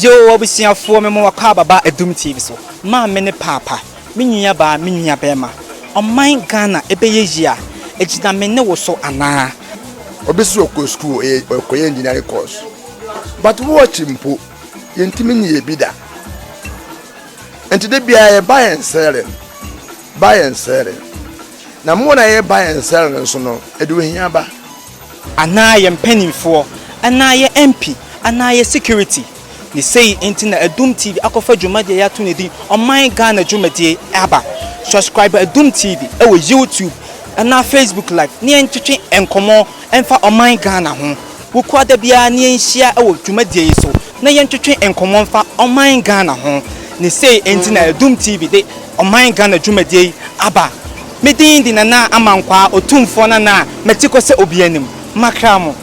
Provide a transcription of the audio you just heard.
Yoo abusuafoɔ me mo wakɔ ababa Adum TV so. Maame ne paapa, me nua baa, me nua bɛɛma. Ɔman Ghana ɛbɛyɛ yie a, ɛgyina me ne wo so anaa? Obi so ɔkɔ school, ɔyɛ ɔkɔyɛ engineering course, but watch mpo yɛntumi nyɛ bi da. Nti de biara yɛ buy and selling, buy and selling, na mo na yɛ buy and selling nso no, ɛde ohia ba. Anaa yɛ mpanimfoɔ, anaa yɛ MP, anaa yɛ security ne sei nti na Adum TV akɔfa dwumadie yɛato ne din Ɔman Ghana dwumadie aba. Subscribe Adum TV ɛwɔ YouTube anaa Facebook Live ne yɛntwetwe nkɔmmɔ ɛmfa ɔman Ghana ho. Wokɔ biara ne yɛnhyia ɛwɔ dwumadie yi so na yɛntwetwe nkɔmmɔ mfa ɔman Ghana ho. Ne sei nti na Adum TV de Ɔman Ghana dwumadie yi aba. Me din de Nana Amankwaa Otumfoɔ Nana a mɛte kɔ sɛ obi anim makra mo.